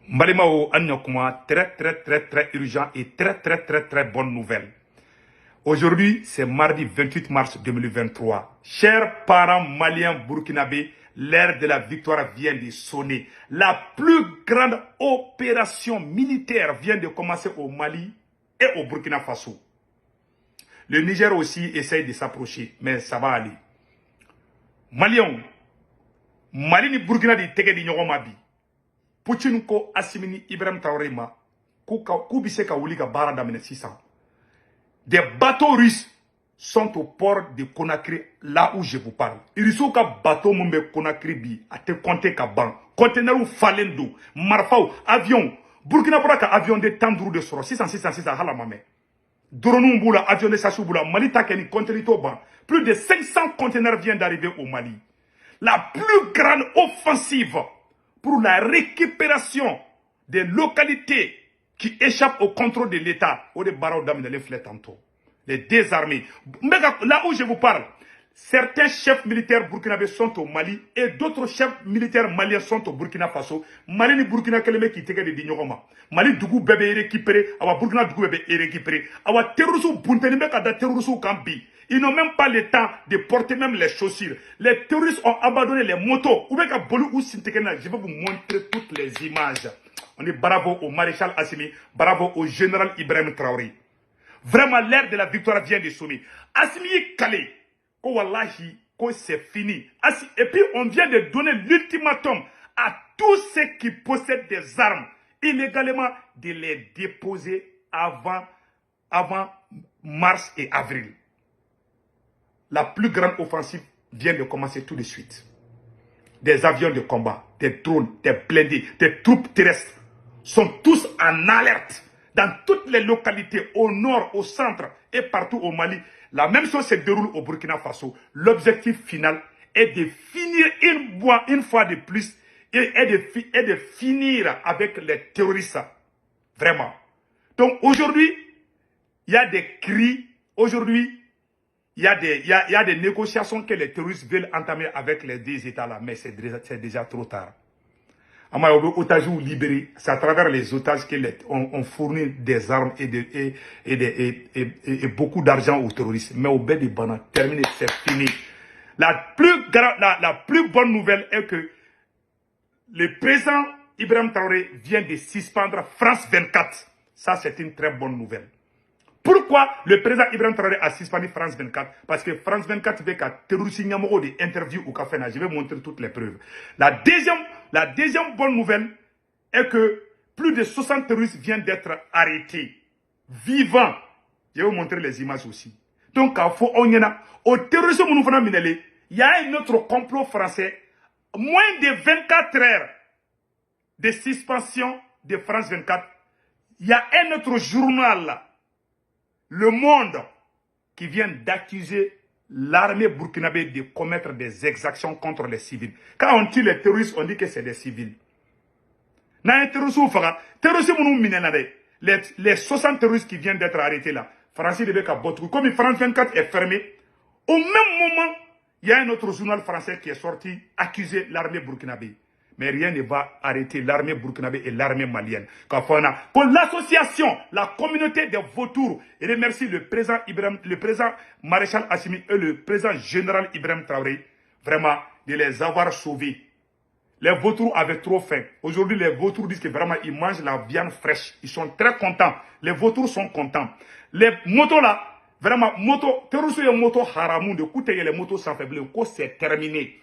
N balimaw, an ɲɔkuma, très très très très urgent et très très très très bonne nouvelle. Aujourd'hui, c'est mardi 28 mars 2023. Chers parents maliens, burkinabés, l'heure de la victoire vient de sonner. La plus grande opération militaire vient de commencer au Mali et au Burkina Faso. Le Niger aussi essaye de s'approcher, mais ça va aller. Maliens, Mali ni Burkina de tɛgɛ di ɲɔgɔn ma bi. Poutine ko Assimi ni Ibrahim Traoré ma k'u bɛ se ka wuli ka baara daminɛ sisan. Des bateaux russes sont au port de Conakry, là où je vous parle. Russiw ka bateau mun bɛ Conakry bi, a tɛ compter ka ban. Conteneurs falen don, marifaw, avion. Burkina bɔra ka avion de 15 de sɔrɔ sisan sisan sisan, hali a ma mɛn. Drones b'u la, avion de chasse b'u la. Mali ta kɛ ni conteneur t'o ban. Plus de 500 conteneurs viennent d'arriver au Mali. La plus grande offensive pour la récupération des localités qui échappent au contrôle de l'État. O de baaraw daminɛlen filɛ tantôt. Les deux armées. Là où je vous parle, certains chefs militaires burkinabés sont au Mali et d'autres chefs militaires maliens sont au Burkina Faso. Mali ni Burkina kɛlen bɛ k'i tɛgɛ de di ɲɔgɔn ma. Mali dugu bɛɛ bɛ récupérer, awa Burkina dugu bɛɛ bɛ récupérer. Awa terroristes bunteni bɛ ka da terroristes kan bi. Ils n'ont même pas le temps de porter même les chaussures. Les terroristes ont abandonné les motos. U bɛ ka boli u sen tɛgɛ na. Je vais vous montrer toutes les images. On dit bravo au maréchal Assimi, bravo au général Ibrahim Traoré. Vraiment, l'heure de la victoire vient de sonner. Assimi y'i kale ko wallahi, ko c'est fini. Et puis, on vient de donner l'ultimatum à tous ceux qui possèdent des armes illégalement de les déposer avant mars et avril. La plus grande offensive vient de commencer tout de suite. Des avions de combat, des drones, des blindés, des troupes terrestres sont tous en alerte dans toutes les localités, au nord, au centre et partout au Mali. La même chose se déroule au Burkina Faso. L'objectif final est de finir une fois de plus et de finir avec les terroristes. Vraiment. Donc aujourd'hui, il y a des cris. Aujourd'hui, il y a des négociations que les terroristes veulent entamer avec les deux États-là. Mais c'est déjà trop tard. Ama otages libérés, c'est à travers les otages qu'on on fournit des armes et beaucoup d'argent aux terroristes. Mais o bɛɛ de banna, terminé, c'est fini. La plus bonne nouvelle est que le président Ibrahim Traoré vient de suspendre France 24. Ça, c'est une très bonne nouvelle. Pourquoi le président Ibrahim Traoré a suspendu France 24? Parce que France 24 bɛ ka terroriste ɲɛmɔgɔ de interview u ka fɛn na. Je vais montrer toutes les preuves. La deuxième bonne nouvelle est que plus de 60 terroristes viennent d'être arrêtés, vivants. Je vais vous montrer les images aussi. Donc, k'a fɔ aw ɲɛna, o terroristes minnu fana minɛlen, il y a un autre complot français. Moins de 24 heures de suspension de France 24, il y a un autre journal, Le Monde, qui vient d'accuser l'armée burkinabé de commettre des exactions contre les civils. Quand on tue les terroristes, on dit que c'est des civils. N'a ye terroristes faga, terroristes minnu minɛna dɛ, les 60 terroristes qui viennent d'être arrêtés là, Français de bɛ ka bɔ tugun. Comme France 24 est fermé, au même moment, il y a un autre journal français qui est sorti accuser l'armée burkinabé. Mais rien ne va arrêter l'armée burkinabé et l'armée malienne. Pour l'association, la communauté des vautours remercie le président Ibrahim, le président maréchal Assimi et le président général Ibrahim Traoré, vraiment, de les avoir sauvés. Les vautours avaient trop faim. Aujourd'hui, les vautours disent que vraiment, ils mangent la viande fraîche. Ils sont très contents. Les vautours sont contents. Les motos là, vraiment, moto, terroristes et moto haramou de k'u tɛ yɛlɛ moto sanfɛ bilen, ko c'est terminé.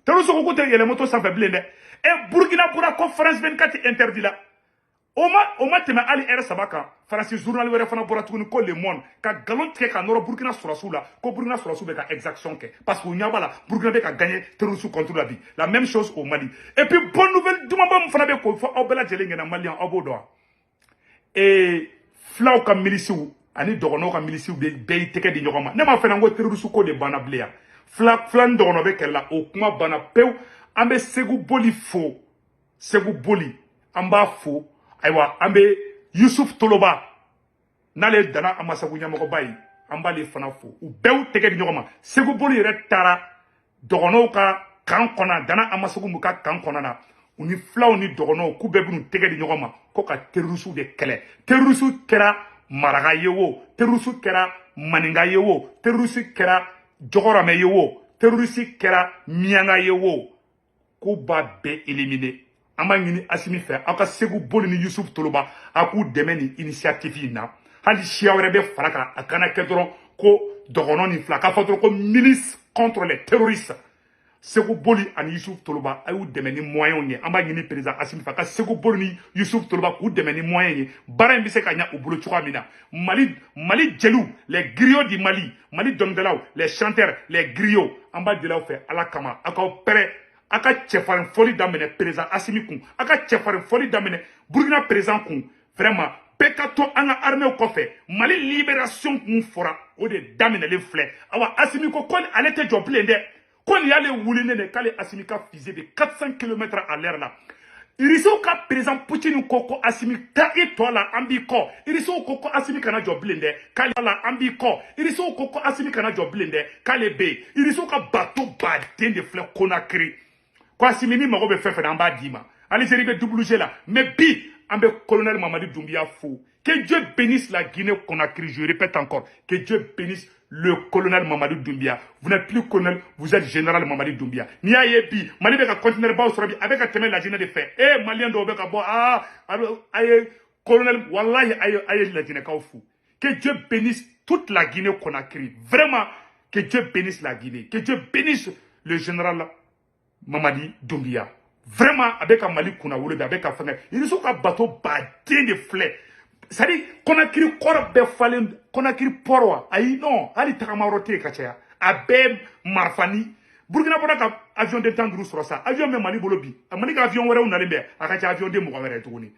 Terroristes ko k'u tɛ yɛlɛ moto sanfɛ bilen dɛ. E Burkina bɔra ko France 24 interdit la. O ma tɛmɛ hali heure 3 kan. Faransi journal wɛrɛ fana bɔra tuguni ko Le Monde ka nkalon tigɛ ka nɔrɔ Burkina sɔrɔsiw la ko Burkina sɔrɔsiw bɛ ka exaction kɛ parce que u ɲɛ b'a la Burkina bɛ ka gagner terroriste contre la bi. La même chose au Mali. Et puis bonne nouvelle dumanba min fana bɛ k'o fɔ aw bɛɛ lajɛlen ɲɛna, Malien, aw b'o dɔn wa? Ee, filaw ka milisiw ani dɔgɔnɔw ka milisiw de bɛɛ y'i tɛgɛ di ɲɔgɔn ma. Ne m'a fɛ n ko terroriste ko de banna bilen yan. Fila fila ni dɔgɔnɔ bɛ kɛlɛ la, o kuma banna pewu. An bɛ Segu Boli fo, Segu Boli, an b'a fo. Ayiwa, an bɛ Yusuf Toloba, n'ale ye Dana Amasagu ɲɛmɔgɔba ye, an b'ale fana fo. U bɛɛ y'u tɛgɛ di ɲɔgɔn ma. Segu Boli yɛrɛ taara dɔgɔnɔw ka camp kɔnɔ, Dana Amasagu mu ka camp kɔnɔ na. U ni filaw ni dɔgɔnɔw k'u bɛɛ b'u tɛgɛ di ɲɔgɔn ma ko ka terroriste de kɛlɛ. Terroriste kɛra maraka ye o, terroriste kɛra maninka ye o, terroriste kɛra jɔgɔrɔmɛ ye o, terroriste kɛra miyanka ye o, k'u b'a bɛɛ éliminer. An b'a ɲini Assimi fɛ aw ka Sékou Boli ni Youssouf Toloba a k'u dɛmɛ nin initiative in na. Hali siya wɛrɛ bɛ fara kan, a kana kɛ dɔrɔn ko dɔgɔnɔ ni fila, k'a fɔ dɔrɔn ko milice contre les terroristes. Sékou Boli ani Youssouf Toloba a y'u dɛmɛ ni moyens ye. An b'a ɲini président Assimi fɛ ka Sékou Boli ni Youssouf Toloba k'u dɛmɛ ni moyens ye, baara in bɛ se ka ɲɛ u bolo cogoya min na. Mali jeliw, les griots du Mali, Mali dɔnkilidalaw, les chanteurs, les griots, an b'a deli aw fɛ Ala kama, aw k'aw pɛrɛ, aw ka cɛfarin fɔli daminɛ président Assimi kun, aw ka cɛfarin fɔli daminɛ Burkina président kun. Vraiment bɛɛ ka to an ka armée kɔfɛ. Mali libération kun fɔra, o de daminɛlen filɛ. Awa Assimi ko ko ale tɛ jɔ bilen dɛ, ko nin y'ale wulilen de k'ale Assimi ka fusée bɛ 400 km à l'heure la. Irisiw ka président Poutine ko ko Assimi taa i tɔ la, an b'i kɔ. Irisiw ko ko Assimi kana jɔ bilen dɛ, k'ale la an b'i kɔ. Irisiw ko ko Assimi kana jɔ bilen dɛ, k'ale bɛ yen. Irisiw ka bateau baden de filɛ Conakry, ko Assimi ni mago bɛ fɛn fɛn na an b'a d'i ma. Algérie bɛ WG la, mais bi an bɛ colonel Mamadi Doumbia fo. Que Dieu bénisse la Guinée-Conakry, je répète encore, que Dieu bénisse le colonel Mamadi Doumbia. Vous n'êtes plus colonel, vous êtes général Mamadi Doumbia. N'i y'a ye bi Mali bɛ ka conteneur baw sɔrɔ bi, a bɛ ka tɛmɛ Lajinɛ de fɛ. Eh Malien dɔw bɛ ka bɔ, ah a ye colonel, wallahi a ye Lajinɛkaw fo. Que Dieu bénisse toute la Guinée-Conakry. Vraiment, que Dieu bénisse la Guinée. Que Dieu bénisse le général Mamadi Doumbia. Vraiment, a bɛ ka Mali kunna wolo bi, a bɛ ka fɛngɛ. Irisiw ka bateau baden de filɛ. C'est-à-dire Conakry kɔrɔ bɛɛ falen, Conakry port wa, ayi non, hali tagama yɔrɔ tɛ yen ka caya, a bɛɛ marifani. Burkina bɔra ka avion den 15 sɔrɔ sa, avion bɛ Mali bolo bi, Mali ka avion wɛrɛw nalen bɛ, a ka ca avion den 20 wɛrɛ tuguni.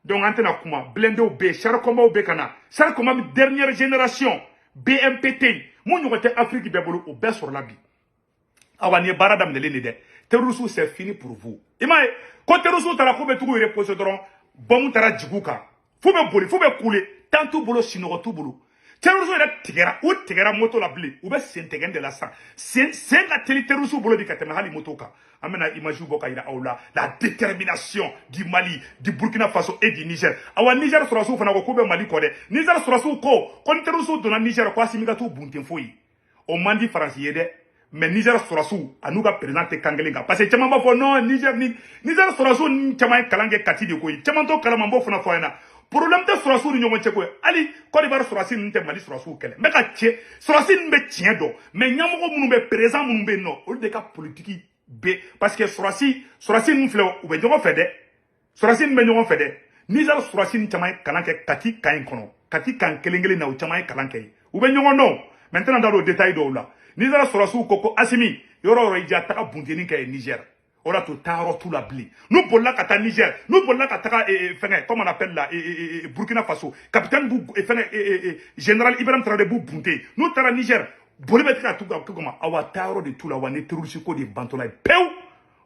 Donc an tɛna kuma, blindéw bɛ yen, char combat bɛ ka na, char combat dernière génération BMPT mun ɲɔgɔn tɛ Afrique bɛɛ bolo, o bɛɛ sɔrɔla bi. Awa nin ye baara daminɛlen de dɛ. Terroristes, c'est fini pour vous. I m'a ye ko terroristes taara k'u bɛ tugu reposer dɔrɔn, bombe taara jigin u kan, f'u bɛ boli, f'u bɛ kule, tan t'u bolo, sinɔgɔ t'u bolo. Terroristes yɛrɛ tigɛra, u tigɛra moto la bilen, u bɛ sen tɛgɛn de la sisan. Sen ka teli terroristes bolo bi ka tɛmɛ hali moto kan. An bɛna image bɔ ka yira aw la, la détermination du Mali, du Burkina Faso et du Niger. Awa Niger sɔrɔsiw fana ko k'u bɛ Mali kɔ dɛ. Niger sɔrɔsiw ko ni terroristes donna Niger, ko Assimi ka t'u bunten foyi. O man di Faransi ye dɛ. Mais Niger sɔrɔsiw a n'u ka président tɛ kan kelen kan, parce que caman b'a fɔ non, Niger ni Niger sɔrɔsiw ni caman ye kalan kɛ Kati de koyi, caman t'o kalama, n b'o fana fɔ a ɲɛna. Problème tɛ sɔrɔsiw ni ɲɔgɔn cɛ koyi. Hali Côte d'Ivoire sɔrɔsi ninnu tɛ Mali sɔrɔsiw kɛlɛ, n bɛ ka cɛ sɔrɔsi ninnu bɛ tiɲɛ dɔn, mais ɲɛmɔgɔ minnu bɛ, président minnu bɛ yen nɔ, olu de ka politique bɛ, parce que sɔrɔsi ninnu filɛ, u bɛ ɲɔgɔn fɛ dɛ, sɔrɔsi ninnu bɛ ɲɔgɔn fɛ dɛ. Niger sɔrɔsi ninnu caman ye kalan kɛ Kati kan in kɔnɔ, Kati kan kelen kelen na, u caman ye kalan kɛ yen, u bɛ ɲɔgɔn dɔn. Maintenant n da don détail dɔw la. Niger sɔrɔsiw ko Assimi yɔrɔ yɔrɔ i diya taga bunteni kɛ yen Niger, o de to taayɔrɔ t'u la bilen. N'u bolila ka taa Niger, n'u bolila ka taga fɛngɛ, comme on appelle la Burkina Faso, capitaine b'u fɛngɛ, général Ibrahim Traoré b'u bunte. N'u taara Niger, boli bɛ tigɛ ka t'u ka kama. Awa taayɔrɔ de t'u la wa, ni terroriste ko de bantɔla ye pewu.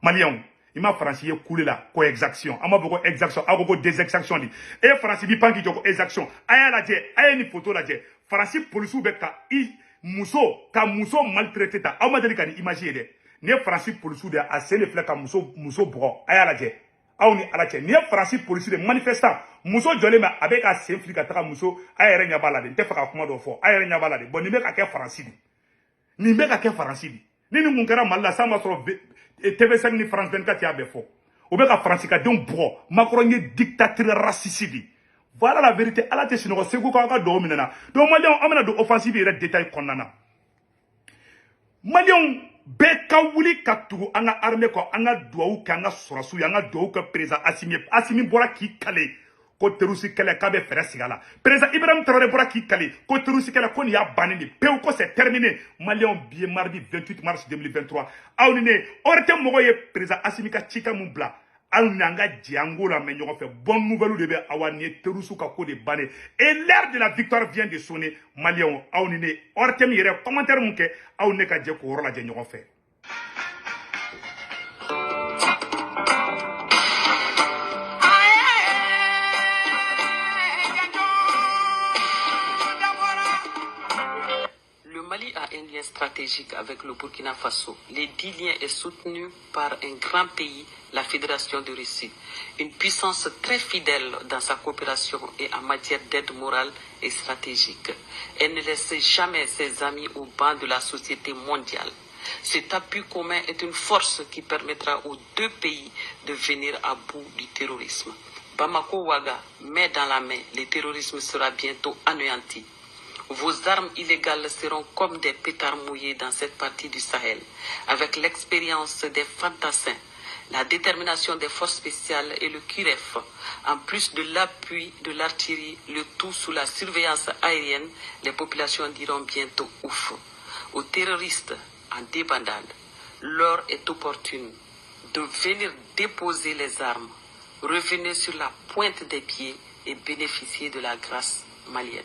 Maliyɛnw, i ma Faransi ye kule la ko exaction, an b'a fɔ ko exaction, aw ko ko désexaction de. E Faransi b'i pan k'i jɔ ko exaction. A y'a lajɛ, a ye nin photo lajɛ, Faransi polisiw bɛ ka i muso ka muso maltraité ta. Aw ma deli ka nin image ye dɛ. Nin ye Faransi polisiw de ye, a sen de filɛ ka muso bugɔ. A y'a lajɛ, aw ni Ala cɛ, nin ye Faransi polisi de manifestant, muso jɔlen bɛ, a bɛ ka sen fili ka taga muso. A yɛrɛ ɲɛ b'a la de, n tɛ fɛ ka kuma dɔ fɔ, a yɛrɛ ɲɛ b'a la de. Bon, nin bɛ ka kɛ Faransi de, nin bɛ ka kɛ Faransi de. Ni nin kun kɛra Mali la, san b'a sɔrɔ TV5 ni France 24 y'a bɛɛ fɔ. O bɛ ka Faransi ka denw bugɔ. Macron ye dictateur raciste de. Voilà la vérité. Ala tɛ sunɔgɔ, Segu k'aw ka dugawu minɛ na. Donc Maliyɛnw, an bɛna don offensive yɛrɛ détail kɔnɔna na. Maliyɛnw bɛɛ ka wuli ka tugu an ka armée kɔ, an ka dugawu kɛ an ka sɔrɔsiw ye, an ka dugawu kɛ président Assimi ye. Assimi bɔra k'i kale ko terroriste kɛlɛ k'a bɛ fɛɛrɛ sigi a la. Président Ibrahim Traoré bɔra k'i kale ko terroriste kɛlɛ ko nin y'a bannen de pewu, ko c'est terminé. Maliyɛnw, bi ye mardi 28 mars 2023, aw ni ne ORT mɔgɔw ye président Assimi ka cikan mun bila, aw ni an ka jɛ an k'o lamɛn ɲɔgɔn fɛ. Bonne nouvelle de bɛ, awa nin ye terroriste ka ko de bannen et l'heure de la victoire vient de sonner. Maliyɛnw, aw ni ne ORTM yɛrɛ commentaire mun kɛ, aw ni ne ka jɛ k'o yɔrɔ lajɛ ɲɔgɔn fɛ. Le Mali a un lien stratégique avec le Burkina Faso. Les 10 liens est soutenu par un grand pays, la Fédération de Russie, une puissance très fidèle dans sa coopération et en matière d'aide morale et stratégique. Elle ne laisse jamais ses amis au banc de la société mondiale. Cet appui commun est une force qui permettra aux deux pays de venir à bout du terrorisme. Bamako-Ouaga met dans la main, le terrorisme sera bientôt anéanti. Vos armes illégales seront comme des pétards mouillés dans cette partie du Sahel. Avec l'expérience des fantassins, la détermination des forces spéciales et le QRF, en plus de l'appui de l'artillerie, le tout sous la surveillance aérienne, les populations diront bientôt ouf. Aux terroristes en débandade, l'heure est opportune de venir déposer les armes. Revenez sur la pointe des pieds et bénéficiez de la grâce malienne.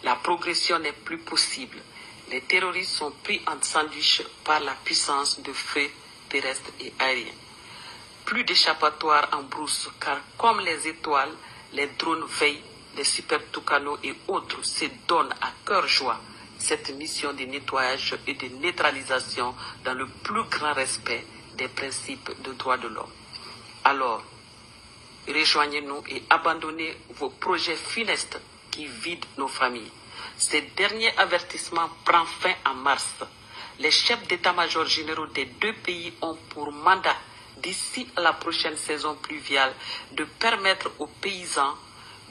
La progression n'est plus possible. Les terroristes sont pris en sandwich par la puissance de feu terrestre et aérien. Plus d'échappatoire en brousse, car comme les étoiles, les drones veillent, les super Tucano et autres se donnent à cœur joie cette mission de nettoyage et de neutralisation dans le plus grand respect des principes de droits de l'homme. Alors, rejoignez-nous et abandonnez vos projets funestes qui vident nos familles. Ce dernier avertissement prend fin en mars. Les chefs d'état-major généraux des deux pays ont pour mandat, d'ici à la prochaine saison pluviale, de permettre aux paysans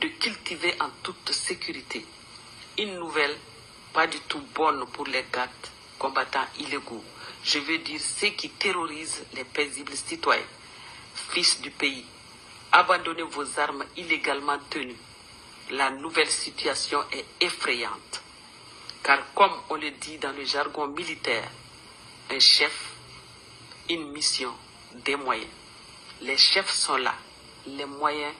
de cultiver en toute sécurité. Une nouvelle pas du tout bonne pour les GATT, combattants illégaux. Je veux dire ceux qui terrorisent les paisibles citoyens. Fils du pays, abandonnez vos armes illégalement tenues. La nouvelle situation est effrayante. Car comme on le dit dans le jargon militaire, un chef, une mission, des moyens. Les chefs sont là, les moyens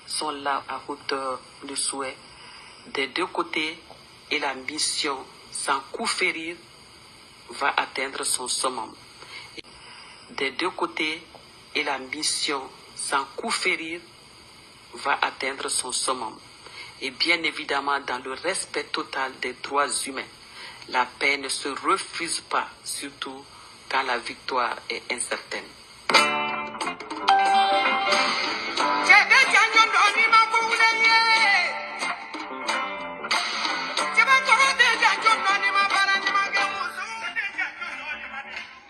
sont là à hauteur de souhait des deux côtés et la mission, sans coup férir, va atteindre son summum. Des deux côtés et la mission, sans coup férir, va atteindre son summum. Et bien évidemment dans le respect total des droits humains. La paix ne se refuse pas, surtout quand la victoire est incertaine.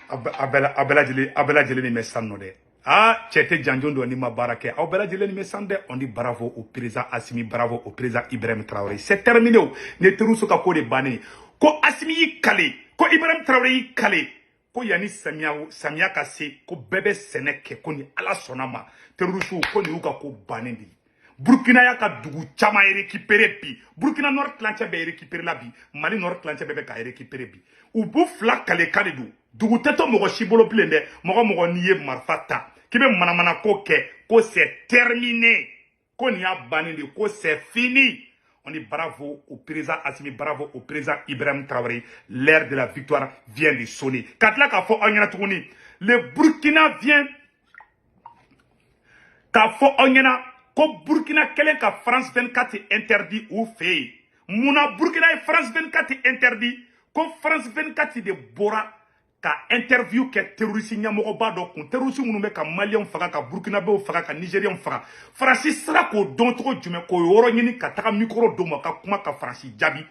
A bɛɛ lajɛlen ni bɛ san nɔ dɛ. Ah, cɛ tɛ janjo dɔn n'i ma baara kɛ. Aw bɛɛ lajɛlen ni bɛ san dɛ. On dit bravo au président Assimi, bravo au président Ibrahim Traoré. C'est terminé o. Ni terroristes ka ko de bannen. Ko Assimi y'i kale, ko Ibrahim Traoré y'i kale. Ko yanni samiya ka se, ko bɛɛ bɛ sɛnɛ kɛ, ko ni Ala sɔnna ma. Terroristes ko nin y'u ka ko bannen de ye. Burkina y'a ka dugu caman récupéré bi. Burkina nord tilancɛ bɛɛ récupéré la bi. Mali nord tilancɛ bɛɛ bɛ ka récupéré bi. U b'u fila kale kan de don. Dugu tɛ to mɔgɔ si bolo bilen dɛ. Mɔgɔ n'i ye marifa ta k'i bɛ manamana ko kɛ, ko c'est terminé, ko nin y'a bannen de, ko c'est fini. On dit bravo au président Assimi, bravo au président Ibrahim Traoré. L'heure de la victoire vient de sonner. Ka tila k'a fɔ aw ɲɛna tuguni, le Burkina vient k'a fɔ aw ɲɛna ko Burkina kɛlen ka France 24 interdit u fɛ yen. Munna Burkina ye France 24 interdit? Ko France 24 de bɔra ka interview kɛ terroriste ɲɛmɔgɔba dɔ kun, terroriste minnu bɛ ka maliyɛnw faga, ka burkinabɛw faga, ka nigériens faga. Faransi sera k'o dɔn cogo jumɛn, k'o yɔrɔ ɲini ka taga micro d'o ma ka kuma ka Faransi jaabi?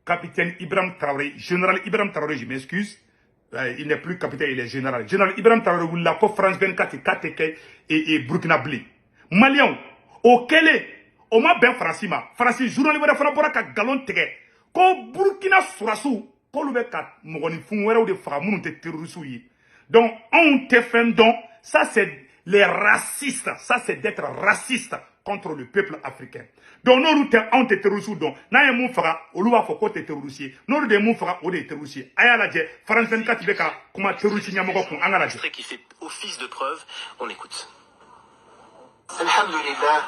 Capitaine Ibrahim Traoré, général Ibrahim Traoré, je m'excuse, il n'est plus capitaine, il est général. Général Ibrahim Traoré wulila ko France 24 k'a tɛ kɛ Burkina bilen. Maliyɛnw, o kɛlen o ma bɛn Faransi ma. Faransi journal wɛrɛ fana bɔra ka nkalon tigɛ ko Burkina sɔrɔdasiw k'olu bɛ ka mɔgɔninfin wɛrɛw de faga minnu tɛ terroristes ye. Donc anw tɛ fɛn dɔn. Ça c'est les racistes, ça c'est d'être raciste contre le peuple africain. Donc n'olu tɛ, anw tɛ terroristes dɔn. N'a ye mun faga, olu b'a fɔ k'o tɛ terroriste ye. N'olu de ye mun faga, o de ye terroriste ye. A y'a lajɛ, France 24 bɛ ka kuma terroriste ɲɛmɔgɔ kun, an ka lajɛ. Extrait qui fait office de preuve, on écoute. الحمد لله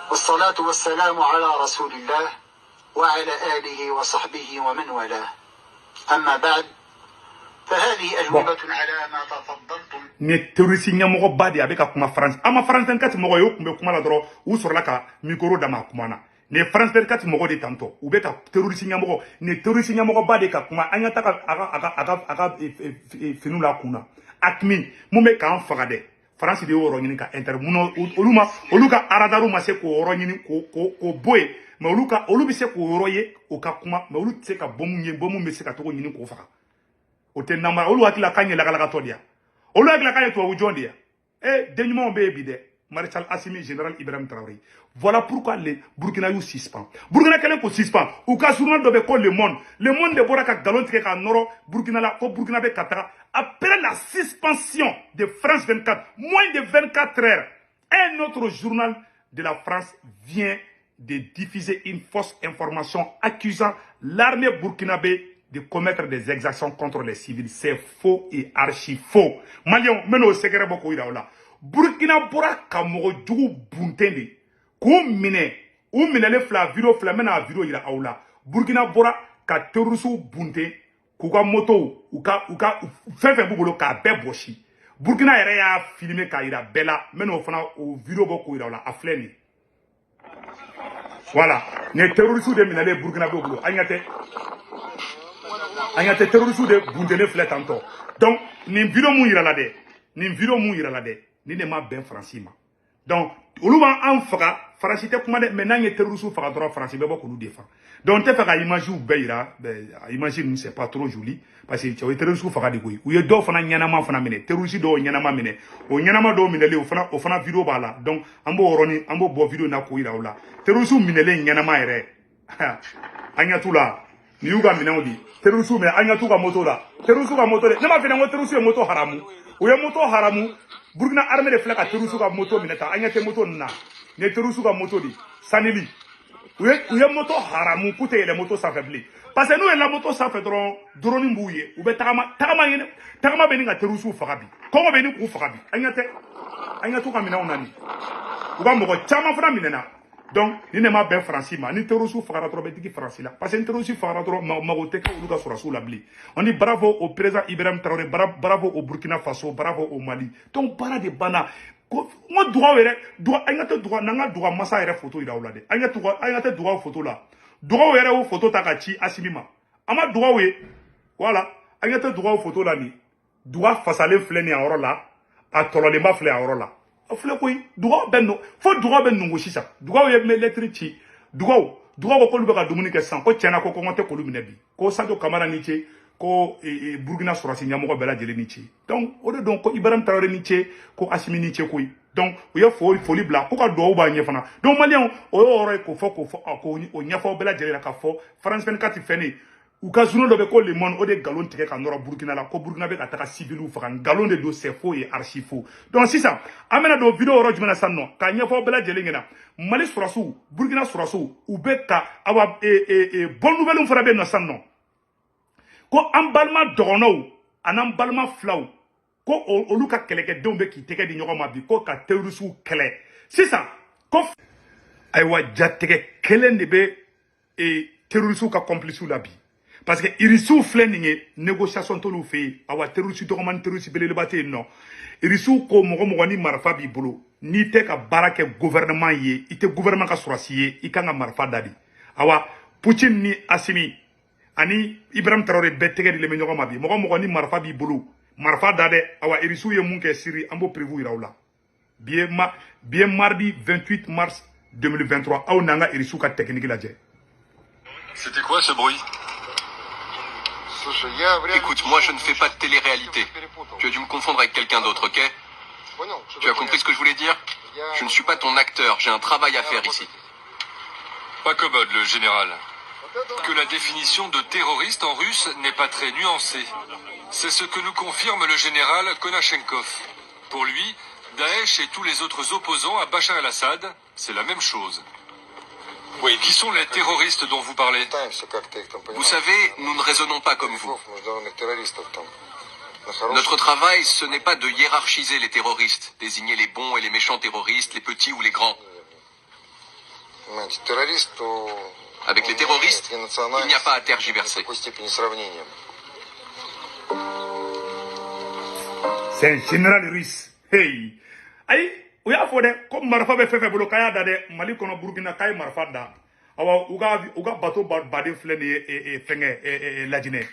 والصلاة والسلام على رسول الله وعلى آله وصحبه ومن والاه. أما بعد فهذه أجوبة على ما تفضلتم. Ni ye terroriste ɲɛmɔgɔba de ye, a bɛ ka kuma France. An ma France 24 mɔgɔ ye, o tun bɛ kuma la dɔrɔn, u sɔrɔla ka micro d'a ma, a kuma na. Nin ye France 24 mɔgɔ de tantɔ, u bɛ ka terroriste ɲɛmɔgɔ, nin ye terroriste ɲɛmɔgɔba de ka kuma. An ka taga a ka finiw la kun na. AQMI mun bɛ k'an faga dɛ, France de y'o yɔrɔ ɲini ka inter mun olu ma, olu ka radar ma se k'o yɔrɔ ɲini k'o bɔ yen, mais olu ka olu bɛ se k'o yɔrɔ ye o ka kuma, mais olu tɛ se ka bombe ye, bombe bɛ se ka togo ɲini k'o faga. O tɛ namara. Olu hakili la k'an ye lagalagatɔ de ya, olu hakili la k'an ye tubabu jɔn de ya. Eh, den ɲumanw bɛ yen bi dɛ. Maréchal Assimi, général Ibrahim Traoré. Voilà pourquoi les Burkina y'u suspend. Burkina kɛlen k'o suspend, u ka journal dɔ bɛ ko Le Monde. Le Monde de bɔra ka nkalon tigɛ k'a nɔrɔ Burkina la ko Burkina bɛ ka taga. Après la suspension de France 24, moins de 24 heures, un autre journal de la France vient de diffuser une fausse information accusant l'armée burkinabé de commettre des exactions contre les civils. C'est faux et archi faux. Maliens, n bɛn'o secret bɔ k'o yira aw la. Burkina bɔra ka mɔgɔ jugu bunten de k'u minɛ, u minɛlen fila, vidéo fila, n bɛna a vidéo yira aw la. Burkina bɔra ka terroristew bunten k'u ka motow, u ka fɛn fɛn b'u bolo k'a bɛɛ bɔsi. Burkina yɛrɛ y'a filmer k'a yira bɛɛ la. N bɛn'o fana o vidéo bɔ k'o yira aw la. A filɛ nin ye. Voilà, nin ye terroristew de minɛlen Burkina b'o bolo. An ɲɛ tɛ, an ɲɛ tɛ, terroristew de buntenen filɛ tantɔ. Donc nin vidéo mun yira la dɛ, nin vidéo mun yira la dɛ, nin de ma bɛn Faransi ma. Donc olu b'an faga, Faransi tɛ kuma dɛ, mais n'an ye terroriste faga dɔrɔn, Faransi bɛ bɔ k'olu défend. Donc n tɛ fɛ ka image bɛɛ yira, image ninnu, c'est pas trop joli, parce que cɛ, o ye terroriste faga de koyi. U ye dɔw fana ɲɛnama fana minɛ, terroriste dɔw ɲɛnama minɛ, o ɲɛnama dɔw minɛlen, o fana vidéo b'a la. Donc an b'o yɔrɔnin, an b'o bɔ vidéo na k'o yira aw la. Terroriste minɛlen ɲɛnama yɛrɛ, an ɲɛ t'u la. Nin y'u ka minɛnw di, terroriste minɛ, an ɲɛ t'u ka moto la, terroriste ka moto de. Ne m'a f'i ɲɛna ko terroriste ye moto haramu, u ye moto haramu. Burkina armée de filɛ ka terroriste ka moto minɛ tan. An ɲɛ tɛ moto ninnu na? Nin ye terroriste ka moto de sanili. U ye moto haramu k'u tɛ yɛlɛ moto sanfɛ bilen, parce que n'u yɛlɛla moto sanfɛ dɔrɔn, drone b'u ye, u bɛ tagama tagama ɲini, tagama bɛ nin ka terroriste faga bi, kɔngɔ bɛ nin k'u faga bi. An ɲɛ tɛ, an ɲɛ t'u ka minɛnw na nin. U ka mɔgɔ caman fana minɛna. Donc ni ne ma bɛn Faransi ma, ni terroriste fagara dɔrɔn, bɛ digi Faransi la, parce que ni terroriste fagara dɔrɔn, mago tɛ kɛ olu ka sɔrɔsiw la bilen. On dit bravo au président Ibrahim Traoré, bravo au Burkina Faso, bravo au Mali. Donc baara de banna. Ko n ko dugawu yɛrɛ, duga, an ka tɛ duga n'an ka duga masa yɛrɛ photo yira aw la dɛ. An ka tuga, an ka tɛ dugawu photo la, dugawu yɛrɛ y'o photo ta ka ci Asimi ma. An ma dugawu ye. Voilà, an ka tɛ dugawu photo la. Nin duga fasalen filɛ nin a yɔrɔ la, a tɔlɔlenba filɛ a yɔrɔ la, a filɛ koyi. Dugawu bɛ nɔ fo dugawu bɛ nungu sisan. Dugawu ye lettre ci. Dugawu ko k'olu bɛ ka dumuni kɛ sisan, ko tiɲɛna ko kɔngɔ tɛ k'olu minɛ bi, ko Sadio Kamara ni ce, ko Burukina sɔrɔsi ɲɛmɔgɔ bɛɛ lajɛlen ni ce. Donc o de don ko Ibrahim Traoré ni ce, ko Asimi ni ce koyi. Donc u ye foli bila ko ka duwawu b'a ɲɛ fana. Donc maliyɛnw, o y'o yɔrɔ ye k'o fɔ, k'o fɔ, k'o ɲɛfɔ bɛɛ lajɛlen la, k'a fɔ France 24 fɛn u ka journal dɔ bɛ ko Le Monde, o de nkalon tigɛ ka nɔrɔ Burukina la ko Burukina bɛ ka taga civiliw faga. Nkalon de don, c'est faux et archi faux. Donc sisan an bɛna don vidéo yɔrɔ jumɛn na sisan nɔ k'a ɲɛfɔ bɛɛ lajɛlen ɲɛna? Mali sɔrɔsiw, Burukina sɔrɔsiw, u bɛ ka awa bonne nouvelle fana bɛ yen nɔ sisan nɔ, ko an balima dɔgɔnɔw an'an balima filaw, ko olu ka kɛlɛkɛdenw bɛ k'i tɛgɛ di ɲɔgɔn ma bi ko ka terroristew kɛlɛ sisan. Ko ayiwa, jatigɛ kelen de bɛ terroristew ka complices la bi, parce que irisiw filɛ nin ye, négociation t'olu fɛ yen. Awa, terroriste dɔgɔman ni terroriste belebeleba tɛ yen nɔ. Irisiw ko mɔgɔ mɔgɔ ni marifa b'i bolo, n'i tɛ ka baara kɛ gouvernement ye, i tɛ gouvernement ka sɔrɔsi ye, i kan ka marifa da de. Awa, Poutine ni Asimi ani Ibrahim Traoré bɛɛ tɛgɛ dilen bɛ ɲɔgɔn ma bi. Mɔgɔ mɔgɔ ni marifa b'i bolo, marifa da dɛ. Awa, irisiw ye mun kɛ Siri, an b'o preuve yira aw la. Bi ye mardi 28 mars 2023. Aw n'an ka irisiw ka technique lajɛ. C'était quoi ce bruit? Écoute, moi je ne fais pas de télé-réalité. Tu as dû me confondre avec quelqu'un d'autre, ok? Tu as compris ce que je voulais dire? Je ne suis pas ton acteur, j'ai un travail à faire ici. Pas commode, le général. Que la définition de terroriste en russe n'est pas très nuancée. C'est ce que nous confirme le général Konachenkov. Pour lui, Daesh et tous les autres opposants à Bachar el-Assad, c'est la même chose. Oui, qui sont les terroristes dont vous parlez? Vous savez, nous ne raisonnons pas comme vous. Notre travail, ce n'est pas de hiérarchiser les terroristes, désigner les bons et les méchants terroristes, les petits ou les grands. Avec les terroristes, il n'y a pas à tergiverser. C'est un général russe. Hey. Ayi, u y'a fɔ dɛ ko marifa bɛ fɛn fɛn bolo, k'a y'a da dɛ. Mali kɔnɔ, Burukina, k'a ye marifa da. Awa u ka bateau baden filɛ nin ye fɛngɛ Lajinɛ.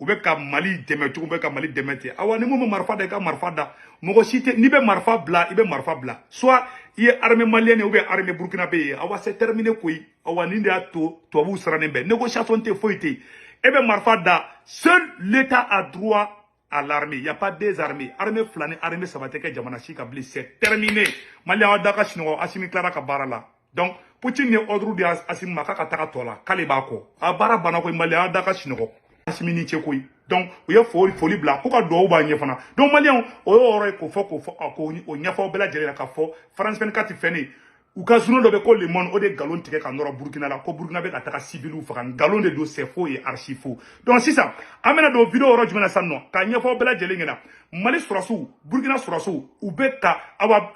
U bɛ ka Mali dɛmɛ cogo bɛ ka Mali dɛmɛ ten. Awa ni mun bɛ marifa da i ka marifa da. Mɔgɔ si tɛ n'i bɛ marifa bila i bɛ marifa bila. Soit i ye armée malienne ye ou bien armée burkinabé ye. Awa c'est terminé koyi. Awa nin de y'a to tubabuw sirannen bɛ. Négociation tɛ foyi tɛ yen. E bɛ marifa da. Seul l'État a droit à l'armée. Il n'y a pas des armées. Armée fila ni armée saba tɛ kɛ jamana si kan bilen. C'est terminé. Mali aw da ka sunɔgɔ Assimi tilara ka baara la. Donc Poutine ye ordre di Assimi ma k'a ka taga tɔ la k'ale b'a kɔ. A baara banna koyi. Mali aw da ka sunɔgɔ. Assimi ni ce koyi. Donc u ye foli bila ko ka duwawu b'a ɲɛ fana. Donc maliyɛnw o y'o yɔrɔ ye k'o fɔ k'o ɲɛfɔ bɛɛ lajɛlen na k'a fɔ France 24 fɛn ne u ka journal dɔ bɛ ko Le Monde o de nkalon tigɛ ka nɔrɔ Burkina la ko Burkina bɛ ka taga civiliw faga. Nkalon de don, c'est faux et archi faux. Donc sisan an bɛna don vidéo yɔrɔ jumɛn na sisan nɔ k'a ɲɛfɔ bɛɛ lajɛlen ɲɛna. Mali sɔrɔsiw, Burkina sɔrɔsiw u bɛ ka awa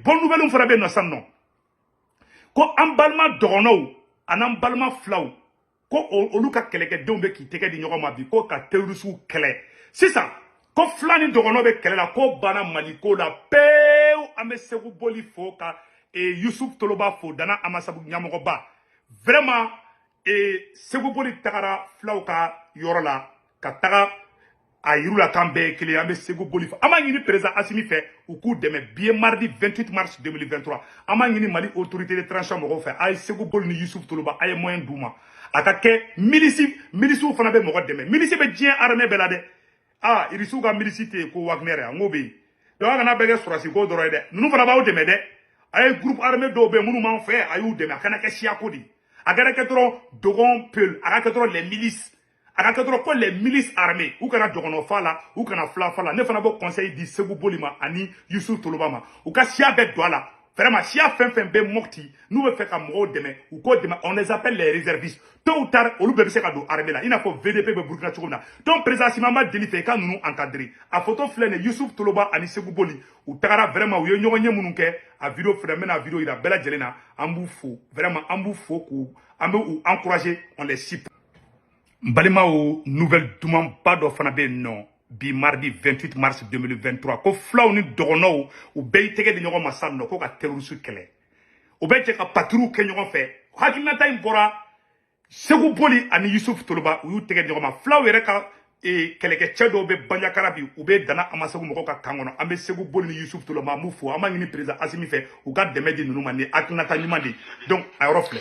bonne nouvelle fana bɛ yen nɔ sisan nɔ ko an balima dɔgɔnɔw an'an balima filaw ko olu ka kɛlɛkɛdenw bɛ k'i tɛgɛ di ɲɔgɔn ma bi ko ka terroristew kɛlɛ. Sisan ko fila ni dɔgɔnɔ bɛ kɛlɛ la ko banna Mali ko la pewu. An bɛ Segu Boli fo ka Yusuf Toloba fo Dana Amasabu ɲɛmɔgɔba. Vraiment Segu Boli tagara filaw ka yɔrɔ la ka taga a yiru la k'an bɛɛ ye kelen. An bɛ Segu Boli fo. An b'a ɲini président Assimi fɛ u k'u dɛmɛ. Bi ye mardi 28 mars 2023. An b'a ɲini Mali autorité de transition mɔgɔw fɛ, a ye Segu Boli ni Yusuf Toloba a ye moyen d'u ma. A ka kɛ milisiw fana bɛ mɔgɔ dɛmɛ. Milisi bɛ diɲɛ armée bɛɛ la dɛ. Ah, irisiw ka milisi tɛ yen ko Wagner an k'o bɛ yen. Donc a kana bɛɛ kɛ sɔrɔsi ko dɔrɔn ye dɛ. Ninnu fana b'aw dɛmɛ dɛ. A ye groupe armé dɔw bɛ yen minnu b'an fɛ a y'u dɛmɛ. A kana kɛ siyako de ye. A kana kɛ dɔrɔn dogon peul. A ka kɛ dɔrɔn les milices. A ka kɛ dɔrɔn ko les milices armées. U kana dɔgɔnɔ fa la, u kana fila fa la. Ne fana b'o conseil di Segu Boli ma ani Yusuf Toloba ma. U ka siya bɛɛ don a la. Vraiment siya fɛn fɛn bɛ Mopti n'u bɛ fɛ ka mɔgɔw dɛmɛ u k'o dɛmɛ. On les appelle les réservistes. Tôt ou tard olu bɛɛ bɛ se ka don armée la i n'a fɔ VDP bɛ Burkina cogo min na. Donc président Assimi an b'a deli fɛ i ka ninnu encadrer. A photo filɛ nin ye Yusuf Toloba ani Segu Boli u tagara vraiment u ye ɲɔgɔn ye minnu kɛ a vidéo filɛ n bɛna vidéo yira bɛɛ lajɛlen na. An b'u fo vraiment an b'u fo k'u an bɛ u encourager, on les supporte. N balimaw nouvelle dumanba dɔ fana bɛ yen nɔ bi mardi 28 mars 2023 ko filaw ni dɔgɔnɔw u bɛɛ y'i tɛgɛ di ɲɔgɔn ma sisan nɔ ko ka terroriste kɛlɛ. U bɛ jɛ ka patrouille kɛ ɲɔgɔn fɛ. Hakilinata in bɔra Segu Boli ani Yusuf Toloba u y'u tɛgɛ di ɲɔgɔn ma. Filaw yɛrɛ ka kɛlɛkɛcɛ dɔw bɛ Banjakara bi u bɛ Dana Amasagu mɔgɔw ka kan kɔnɔ. An bɛ Segu Boli ni Yusuf Toloba an b'u fo. An b'a ɲini président Assimi fɛ u ka dɛmɛ di ninnu ma ni hakilinata ɲuman de ye. Donc a yɔrɔ filɛ.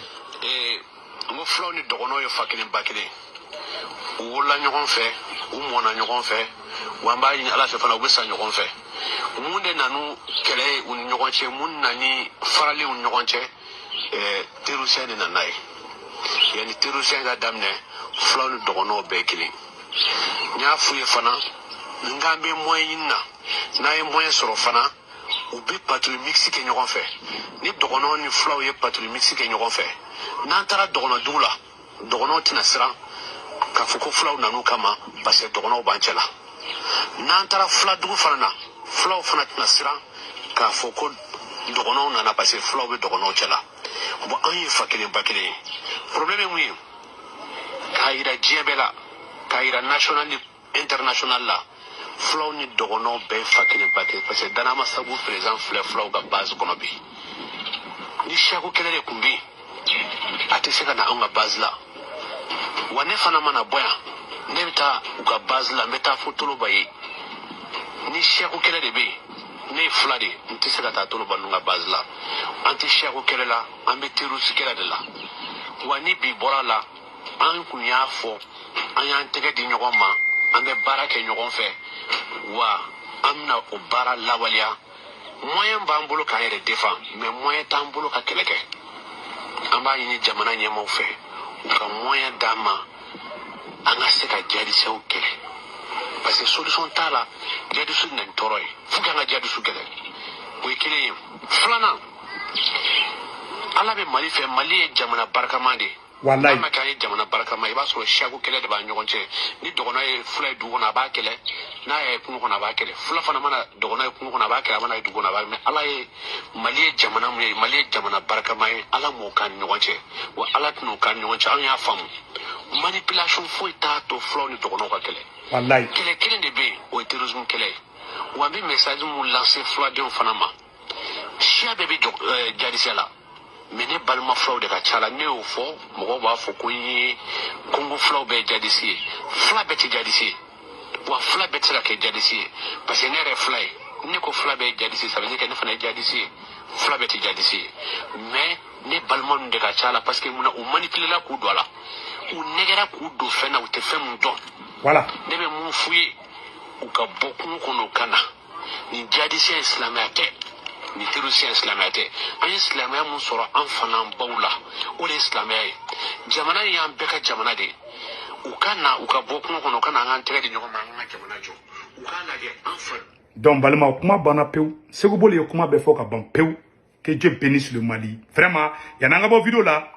N ko filaw ni dɔgɔnɔw ye fa kelen ba kelen. U wolola ɲɔgɔn fɛ, u mɔnna ɲɔgɔn fɛ, wa an b'a ɲini Ala fɛ fana u bɛ sa ɲɔgɔn fɛ. Mun de nanu kɛlɛ ye u ni ɲɔgɔn cɛ? Mun nana ni farali u ni ɲɔgɔn cɛ? Terrorisme de nana ye. Yanni terrorisme ka daminɛ, filaw ni dɔgɔnɔw bɛɛ kelen. N y'a f'u ye fana n k'an bɛ moyen ɲini na, n'an ye moyen sɔrɔ fana u bɛ patrouille mixte kɛ ɲɔgɔn fɛ. Ni dɔgɔnɔw ni filaw ye patrouille mixte kɛ ɲɔgɔn fɛ, n'an taara dɔgɔnɔ dugu la, dɔgɔnɔw tɛna siran k'a fɔ ko filaw nan'u kama parce que dɔgɔnɔw b'an cɛ la. N'an taara fila dugu fana na, filaw fana tɛna siran k'a fɔ ko dɔgɔnɔw nana parce que filaw bɛ dɔgɔnɔw cɛ la. Bon, an ye fa kelen ba kelen ye. Problème ye mun ye? K'a yira diɲɛ bɛɛ la, k'a yira national ni international la, filaw ni dɔgɔnɔw bɛɛ ye fa kelen ba kelen parce que Dana Amasagu président filɛ filaw ka base kɔnɔ bi. Ni siyako kɛlɛ de tun bɛ yen, a tɛ se ka na anw ka base la. Wa ne fana mana bɔ yan, ne bɛ taa u ka base la, n bɛ taa fo Toloba ye. Ni siyako kɛlɛ de bɛ yen, ne ye fila de, n tɛ se ka taa Toloba ninnu ka base la. An tɛ siyako kɛlɛ la, an bɛ terroriste kɛlɛ de la. Wa ni bi bɔra la, an kun y'a fɔ an y'an tɛgɛ di ɲɔgɔn ma, an bɛ baara kɛ ɲɔgɔn fɛ, wa an bɛna o baara lawaleya. Moyen b'an bolo k'an yɛrɛ défend, mais moyen t'an bolo ka kɛlɛ kɛ. An b'a ɲini jamana ɲɛmaaw fɛ u ka moyen d'an ma an ka se ka jihadisɛw kɛlɛ parce que solution t'a la. Jihadisiw bɛ na ni tɔɔrɔ ye fo k'an ka jihadisiw kɛlɛ. O ye kelen ye. Filanan, Ala bɛ Mali fɛ. Mali ye jamana barikama de ye. Walayi. N'a ma kɛ an ye jamana barikama, i b'a sɔrɔ siyako kɛlɛ de b'an ɲɔgɔn cɛ. Ni dɔgɔnɔ ye fila ye dugu kɔnɔ, a b'a kɛlɛ. N'a ye kungo kɔnɔ, a b'a kɛlɛ. Fila fana mana dɔgɔnɔ ye kungo kɔnɔ, a b'a kɛlɛ. A mana ye dugu kɔnɔ, a b'a. Mais Ala ye Mali ye jamana mun ye, Mali ye jamana barikama ye. Ala m'o k'an ni ɲɔgɔn cɛ, wa Ala tɛn'o k'an ni ɲɔgɔn cɛ. An y'a faamu, manipulation foyi t'a to filaw ni dɔgɔnɔw ka kɛlɛ. Walayi. Kɛlɛ kelen de bɛ yen, o ye terrorisme kɛlɛ ye. Wa n bɛ message mun lancer filadenw fana ma, siya bɛɛ bɛ jɔ jadisiya la. Mais ne balima filaw de ka ca la. Ne y'o fɔ, mɔgɔw b'a fɔ ko n ye Kongo filaw bɛɛ ye jadisi ye. Fila bɛɛ tɛ jadisi ye, wa fila bɛɛ tɛ se ka kɛ jadisi ye, parce que ne yɛrɛ ye fila ye. Ne ko fila bɛɛ ye jadisi, ça veut dire que ne fana ye jadisi ye. Fila bɛɛ tɛ jadisi ye, mais ne balima ninnu de ka ca la, parce que munna? U manipulela k'u don a la, u nɛgɛra k'u don fɛn na, u tɛ fɛn mun dɔn. Voilà. Ne bɛ mun f'u ye? U ka bɔ kungo kɔnɔ, u ka na. Nin jadisiya ye silamɛya tɛ, nin terrorisiya ye silamɛya tɛ. An ye silamɛya mun sɔrɔ an fana baw la, o de ye silamɛya ye. Jamana in y'an bɛɛ ka jamana de ye. U ka na, u ka bɔ kungo kɔnɔ, u ka na, an k'an tɛgɛ di ɲɔgɔn ma, an ka jamana jɔ. U k'a lajɛ an fa. Donc balimaw, kuma banna pewu. Sékou Boli ye kuma bɛɛ fɔ ka ban pewu. Que Dieu bénisse le Mali. Vraiment, yanni an ka bɔ vidéo la,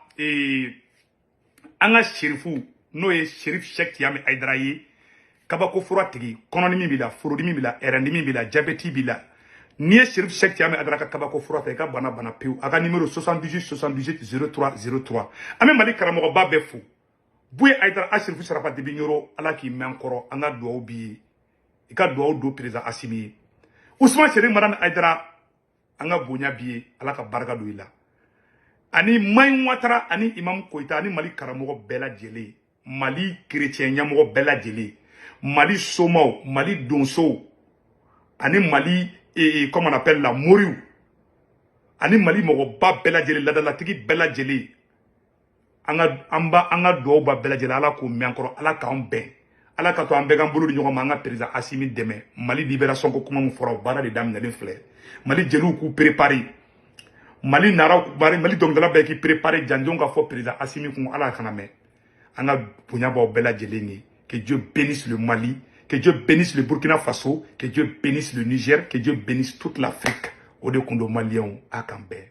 an ka Serifu, n'o ye Serif Cheikh Tidiane Aïdara ye, kabako fura tigi, kɔnɔdimi b'i la, forodimi b'i la, ɛrɛndimi b'i la, diabète b'i la, n'i ye Serif Cheikh Tidiane Aïdara ka kabako fura ta, i ka bana bana pewu. A ka numéro 78 78 03 03. An bɛ Mali karamɔgɔba bɛɛ fo. Buye Aïdara Aserifu Sarafa Dibi Ɲoro, Ala k'i mɛn kɔrɔ. An ka duwawu b'i ye, i ka duwawu don président Assimi ye. Ousmane Serif Madani Aïdara, an ka bonya b'i ye, Ala ka barika don i la. Ani Mayi Watara, ani Imam Koyita, ani Mali karamɔgɔ bɛɛ lajɛlen, Mali chrétien ɲɛmɔgɔ bɛɛ lajɛlen, Mali somaw, Mali donsow, ani Mali comment on appelle la, moriw, ani Mali mɔgɔba bɛɛ lajɛlen, ladalatigi bɛɛ lajɛlen, an ka an ba an ka duwawu ba bɛɛ lajɛlen, Ala k'o mɛn an kɔrɔ, Ala k'an bɛn, Ala ka to an bɛɛ k'an bolo di ɲɔgɔn ma, an ka président Assimi dɛmɛ. Mali libération ko kuma min fɔra, o baara de daminɛlen filɛ. Mali jeliw k'u préparer, Mali naraw, Mali dɔnkilidala bɛɛ k'i préparer, jandenw ka fɔ président Assimi kun. Ala kana mɛn. An ka bonya b'aw bɛɛ lajɛlen ye. Que Dieu bénisse le Mali, que Dieu bénisse le Burkina Faso, que Dieu bénisse le Niger, que Dieu bénisse toute l'Afrique. O de kun don, maliyɛnw, a k'an bɛn.